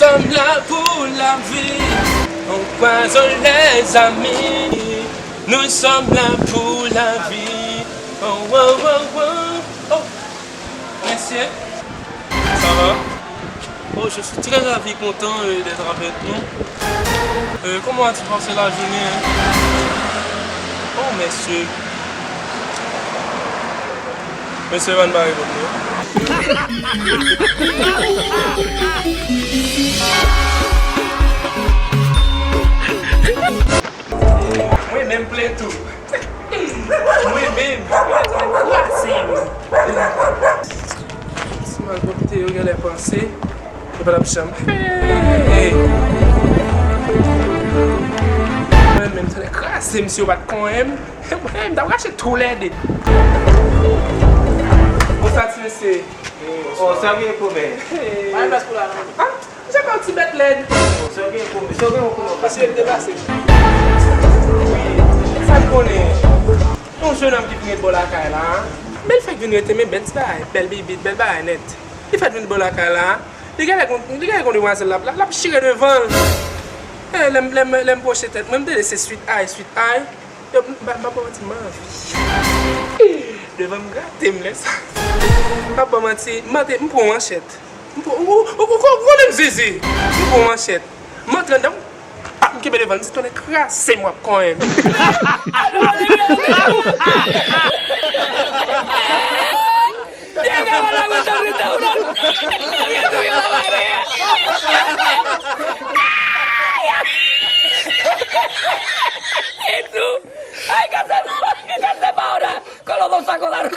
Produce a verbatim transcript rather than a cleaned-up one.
Nous sommes là pour la vie, on croise les amis. Nous sommes là pour la vie. Oh, oh, oh, oh, oh. Messieurs, ça va? Oh, je suis très ravi, content, euh, d'être avec nous. Euh, comment as-tu passé la journée, hein? Oh, messieurs. Mesye Van pa reponn mwen. Mwen menm plen tou. Mwen menm. Kraze m. Si m al pwofite, yo genlè panse. Yo pa t ap janm. Hey! Mwen menm, tande kraze m si yo pa t konnen m. Hey, m t ap rache tou lè de. Bonswa, ti mesye. Oh, sa gen kòmè? Hey! Mwen plas pou la non. Ah, misye pa yon ti bèt lèd. Oh, sa gen kòmè? Sa gen kòmè? Mesye, l te pase. Wi, sa m konnen. Yon jennonm ki vin ret bò lakay la. Men l fèk vin rete, men bèl ti bagay, bèl bibit, bèl bagay nèt. Li fèk vin bò lakay la. Li genlè konn, li genlè konn demwazèl la, l ap, l ap chire devan l. Eh, lè m, lè m, lè m pwoche tèt mwen, m tande se sweet eye, sweet eye. Yo, m pa, m pa ba w manti, m anvi. Devan m grate m lè sa. M pa ba w manti, m antre, m pran yon manchèt. M pran, ou, ou, ou, ou konnen m zizi. M pran yon manchèt. M antre anndan, m kenbe devan l, m di, "Tonnè kraze m, w ap konnen m." Ay, kase, kase pawda. Kolobo sa kolado.